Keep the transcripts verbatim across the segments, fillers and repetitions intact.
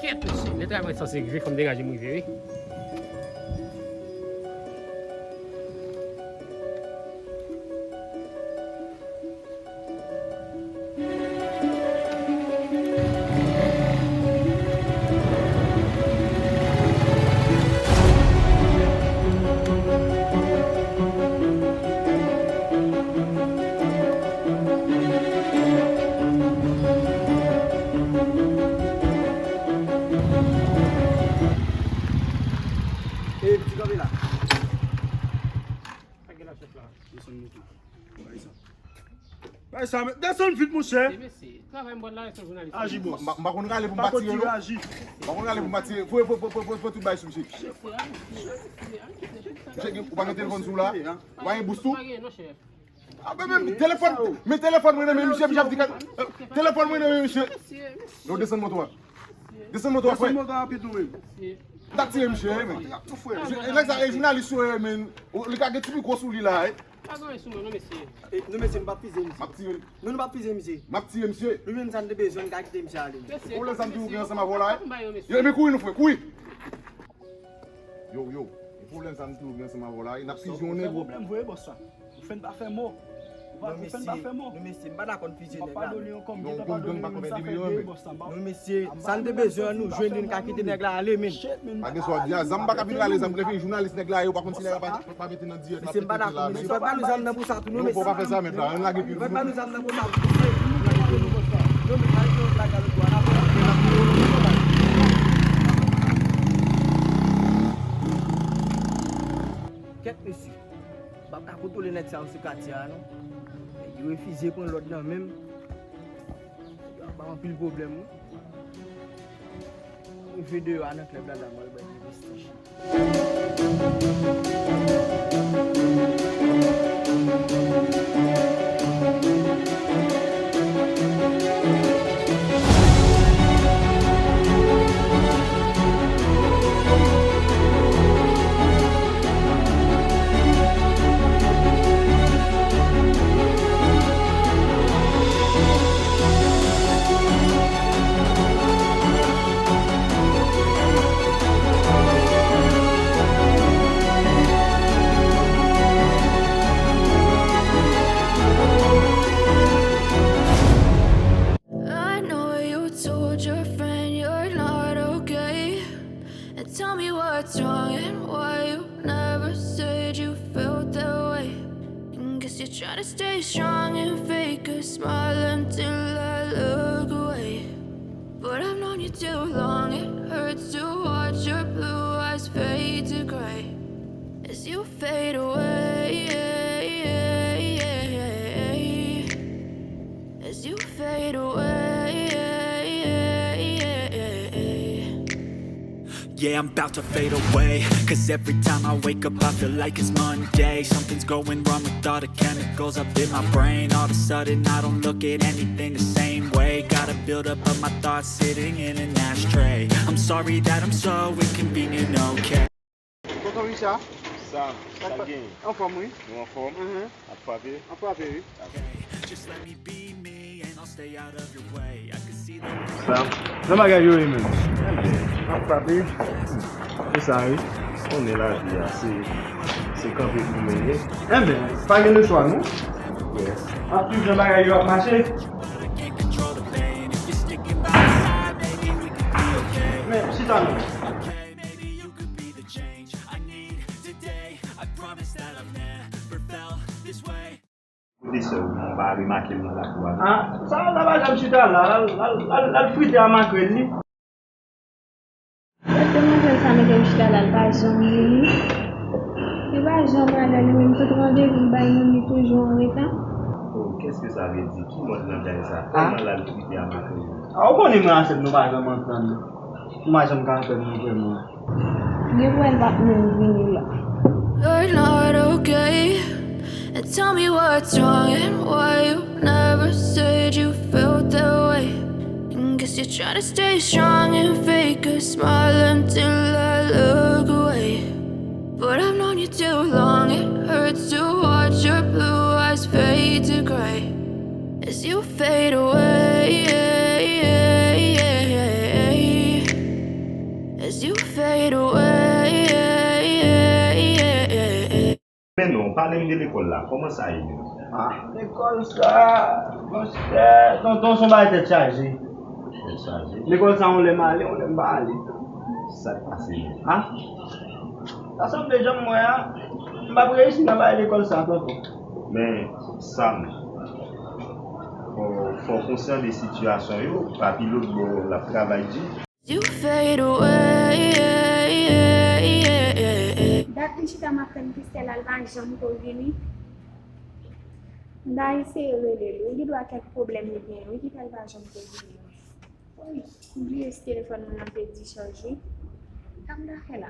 Kèt, mesye, lè travay sanse rive, fò m degaje m rive, wi. E, ti kanpe la. Sa gen la, chèf la? Desann moto. Bay sa. Bay sa, men desann vit, monchè. E, mesye, travay m pral la, se jounalis. Aji, bòs. M pa, m pa konn rale pou m pa tire, non. Aji. M pa konn rale pou m pa tire. Foye, foye, foye, foye, foye tout bay sou misye. Mesye, aji, mesye, aji, mesye. Misye gen, ou pa gen telefòn sou la? Ou pa gen bous tou? Pa gen, non, chèf. A, men, men, telefòn, men telefòn mwen nan men misye, misye ap di ka, telefòn mwen nan men misye. Non, desann moto a. Desann moto a, frè. Desann moto a rapid nou menm. M ta tire misye, wi, men. Nèg sa, e jounalis yo ye, men. Li ka gen ti mikwo sou li la, wi. Pa gen anyen sou mwen, non, mesye. E, non, mesye, m p ap fize misye. M ap tire. Non, nou p ap fize misye. M ap tire misye. Nou menm sa n te bezwen, n ka kite misye ale. Mesye, pwoblèm sa m toujou gen ansanm avè w la, wi. Yo, men kouri non, frè, kouri. Yo, yo, e pwoblèm sa m toujou gen ansanm avè w la, wi. N ap fize yon nèg. Pwoblèm, voye bòs sa. Ou fenk pa fè mo. Ou pa, ou fenk pa fè mo. Non, mesye, m pa dakò n fize nèg la. Non, yon gwoup gang pa konn fè de milyon, men. Non, mesye, sa n te bezwen an, nou jwenn li, n ka kite nèg la ale, men. Pa gen sa w di a, zam pa ka vin rale zam, lè fini jounalis nèg la ye, ou pa konn si nèg la pa, pa mete nan dirèk, l ap pete la, men. Mesye, pa ba nou zam nan pou sa tou, non, mesye. Non, pa fè sa, mèt la, ann lage pi vit, non. Pa ba nou zam nan pou sa tou, mesye. Non, men, pa gen lòt bagay, lòt bò, n ap Kèt, mesye. M p ap ka kontwole nèg sa yo sou katye a, non. Nèg yo refize pran lòd nan men m. Nèg yo ap ba m anpil pwoblèm, wi. Mwen rive deyò a nan klèb la, la, mwen al bay de vestij. I know you told your friend you're not okay. And tell me what's wrong and why you never said you felt that way. And guess you're trying to stay strong and fake a smile until I look away. But I've known you too long, it hurts to watch your blue eyes fade to gray as you fade away. As you fade away. Yeah, I'm about to fade away. 'Cause every time I wake up, I feel like it's Monday. Something's going wrong with all the chemicals up in my brain. All of a sudden, I don't look at anything the same way. Got a buildup of my thoughts sitting in an ashtray. I'm sorry that I'm so inconvenient, okay? Tonton Richard. Sa, sa k genyen? Anfòm, wi. Nou anfòm? Mhm. Ap frape? Ap frape, wi. Ok. Just let me be me and I'll stay out of your way. I can see that. Sa, jan bagay yo ye menm. Ap frape. Se sa, wi. Konnen lavi a, se, se kanpe pou mennen. Enben, pa gen lechwa, non? Yes. Ap swiv jan bagay yo ap mache. Men, chita non. Kote sè ou, mwen pa remake l nan lakou a, non? Ah, sa, sa pa janm chita la, l al, l al, l al, l al frite a makrèl li. Lè demwazèl sa mete m chita la, l pa janm vini. Li pa janm ale, li menm tout randevou m bay moun, li toujou anreta. Oh, qu'est-ce que ça veut dire? Ki mòd langaj sa? Ah. Kòman l al frite a makrèl li? Ah, ou konnen mwen a sè m nou pa janm antann. Ou pa janm ka antann mwen vrèman. Gen pou wè l p ap menm vini la. You're not okay. And tell me what's wrong and why you never said you felt that way. And guess you're trying to stay strong and fake a smile until I look away. But I've known you too long, it hurts to watch your blue eyes fade to gray as you fade away. Pale m de lekòl la, kòman sa ye menm? Ah, lekòl sa, monchè, tonton, se yon bagay tèt chaje. Tèt chaje? Lekòl sa, yon lè m ale, yon lè m pa ale. Sa k pase menm? Ah, sa sanble jan m wè a, m p ap reyisi nan bagay lekòl sa, tonton. Men, Sam, fò, fò w konsyan de sitiyasyon yo, papi lòt bò l ap travay di. You fade away, yeah, yeah, yeah, yeah. Dat m chita m ap tann Christelle a, l pa janm ko vini. M ta eseye rele l, wi, li dwe gen kèk pwoblèm li genyen, wi, ki fè l pa janm ko vini. Wi, m bliye si telefòn mwen an te dichaje. Sa m ta fè la?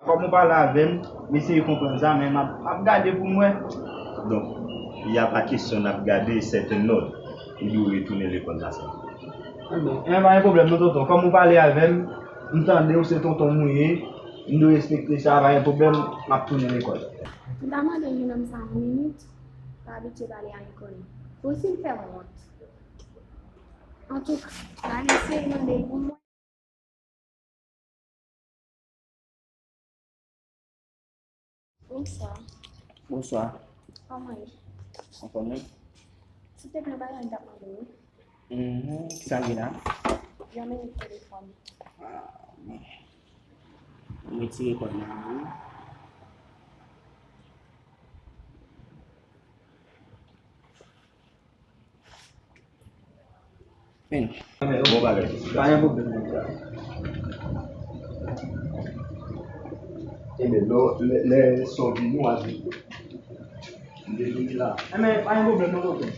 Kòman w pale avè m, m eseye konprann sa, men m ap, m ap gade pou m wè. Donk, y a pa kesyon n ap gade sèten nòt, ou dwe retounen lekòl la sa. Enben, enben, pa gen pwoblèm non, tonton. Kòm ou pale avè m, m tande w se tonton m ou ye, m dwe respekte sa, pa gen pwoblèm, m ap tounen lekòl. M ta mande jenòm sa yon minit, pa abitye pale a inkoni. Bon, si l fè m wont. Antouka, m al eseye mande l pou mwen. Bonswa. Bonswa. Kòman ye? Anfòm wi. Silvouplè, yon bagay m t ap mande w wi. Mhm. Kisa l gen la? Yon minit telefòn. Ah, bon. M retire kòd la wi. Men. Bon bagay. Pa gen pwoblèm, mon frè. Enben, lè, lè, lè sa w vini, w a di m. M te vini la. Enben, pa gen pwoblèm, non, tonton.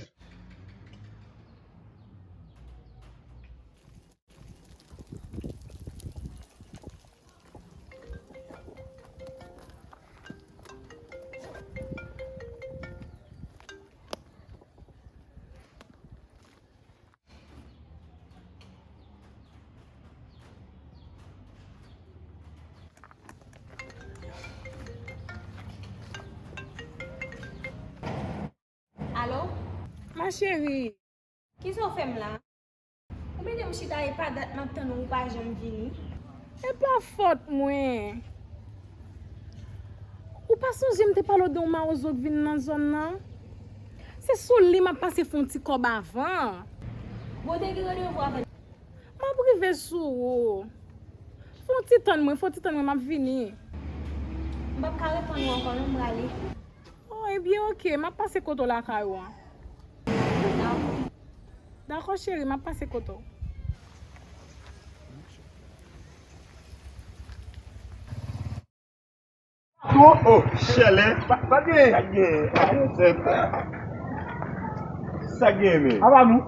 Alo? Ma chérie. Kisa w fè m la? Ou mete m chita e pa dat m ap tann ou, ou pa janm vini. E pa fòt mwen. Ou pa sonje m te pale w de yon mawozo k vin nan zòn nan? Se sou li m ap pase fè yon ti kòb avan. Bon, w te gen randevou avè l? M ap rive sou ou. Fè yon ti tann mwen, fè yon ti tann mwen, m ap vini. M p ap ka reponn ou ankò non, m prale. Oh, ebyen, oke, m ap pase kote w lakay ou an. Dakò. Dakò, cheri, m ap pase kote w. Oh, chèlè. Sa, sa gen. Sa gen. Sa gen, men. Apa nou?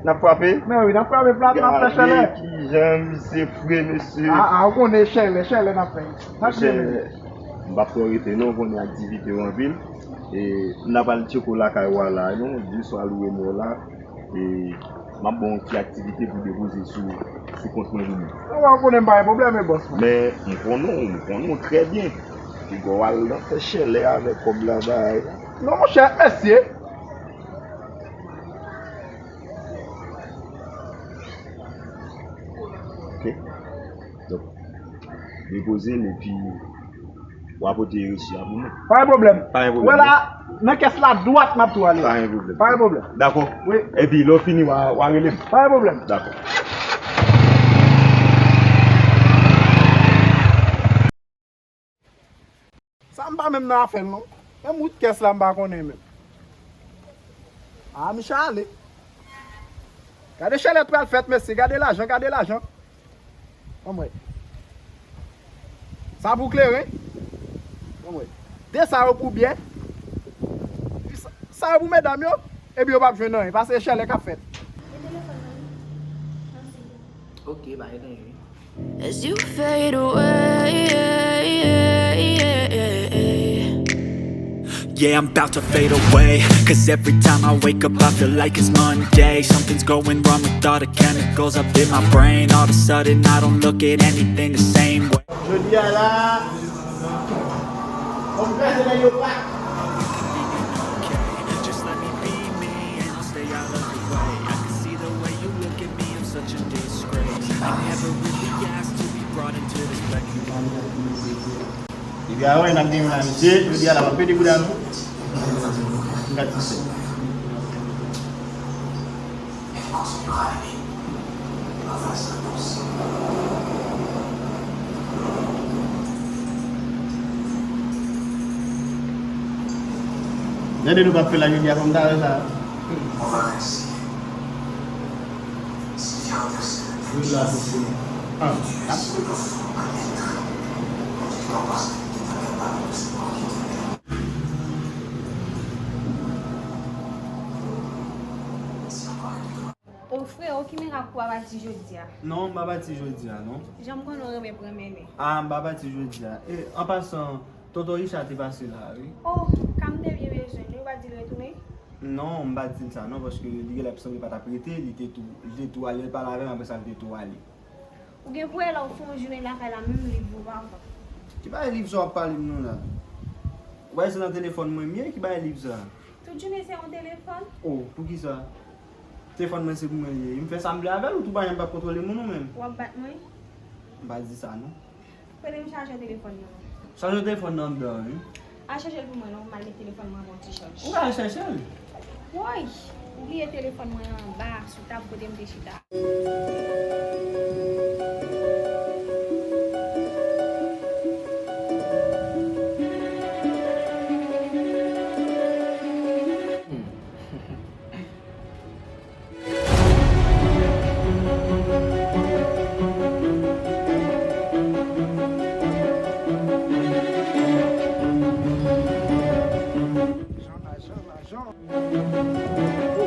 N ap frape? Men wi, n ap frape plat, n ap fè chèlè. Gade kijan misye fre, mesye. A, a, ou konnen chèlè, chèlè n ap fè. Sa gen, men. M p ap twò rete non, ou konnen aktivite yo anpil. E, n ap al tcheke w lakay ou a la, non, jis w al wè mwen w la. E, m ap ba w yon ti aktivite pou depoze sou, sou kont mwen pou mwen. Ou konnen m pa gen pwoblèm, e bòs mwen. Men, m konnen w, m konnen w trè byen. Piga w al nan fè chèlè avèk kòb la, bay. Non, monchè, mèsi. Ok. Donk, depoze l epi w a pote resi a pou mwen. Pa gen pwoblèm. Pa gen pwoblèm. Wè la, nan kès la dwat m ap tou ale. Pa gen pwoblèm. Pa gen pwoblèm. Dakò. Wi. Epi lè w fini, w a, w a rele m. Pa gen pwoblèm. Dakò. Sa m pa menm nan afè l non. Menm wout kès la m pa konnen menm. A, misye ale. Gade chèlè pral fèt, mesye. Gade lajan, gade lajan. Anmwey. Sa pou kleren. Anmwey. De sa yo pou byè. Sa, sa yo pou medam yo. Epi yo p ap jwenn anyen. Paske e chèlè k ap fèt. Ok, pa gen anyen. As you fade away, yeah, yeah, yeah, yeah. Yeah, I'm about to fade away. 'Cause every time I wake up, I feel like it's Monday. Something's going wrong with all the chemicals up in my brain. All of a sudden, I don't look at anything the same way. Jodi a la, bon, kraze nan yo pa. Just let me be me and I'll stay out of the way. I can see the way you look at me, I'm such a disgrace. I never really asked to be brought into this place. Epi a wè n ap gen yon la mesye, jodi a la m ap pete bouda nou. M gad ti sè. Gade nou p ap fè la jodi a kòm talè sa. Vin la pou fini. Ah, O freo, ki mirak ou pa pati jodi a? Non, m pa pati jodi a, non. Jan m konnen w renmen pran mennen. Ah, m pa pati jodi a. E, an pasan, tonton Richard te pase la, wi. Oh, ka m te byen bezwen li, ou pa di l retounen? Non, m pa di l sa, non, paske li genlè sanble pa t ap rete, li te tou, li te tou ale, l pale avè m, apre sa, li te tou ale. Ou gen pou wè lè w fè yon jounen lakay la, menm liv ou pa pran. Ki bagay liv sa w ap pale m non la? Ou wè se nan telefòn mwen m ye, ki bagay liv sa? Tout jounen se yon telefòn? Oh, poukisa? Telefòn mwen se pou mwen li ye. M fè sa m vle avè l, ou tou pa janm p ap kontwole moun ou menm. W ap bat mwen? M pa di sa non. Prete m chajè telefòn nan. Chajè telefòn nan anndan wi. Al chèche l pou mwen non, m al met telefòn mwen avè yon ti chaj. Ou ka al chèche l. Woy! M bliye telefòn mwen anba, sou tab kote m te chita.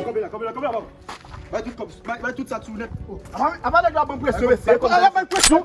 Kanpe la, kanpe la, kanpe la, papa. Bay tout kòb, bay, bay tout sa sou nèt. Apa, apa nèg la ban presyon, mesye. Ala ban presyon.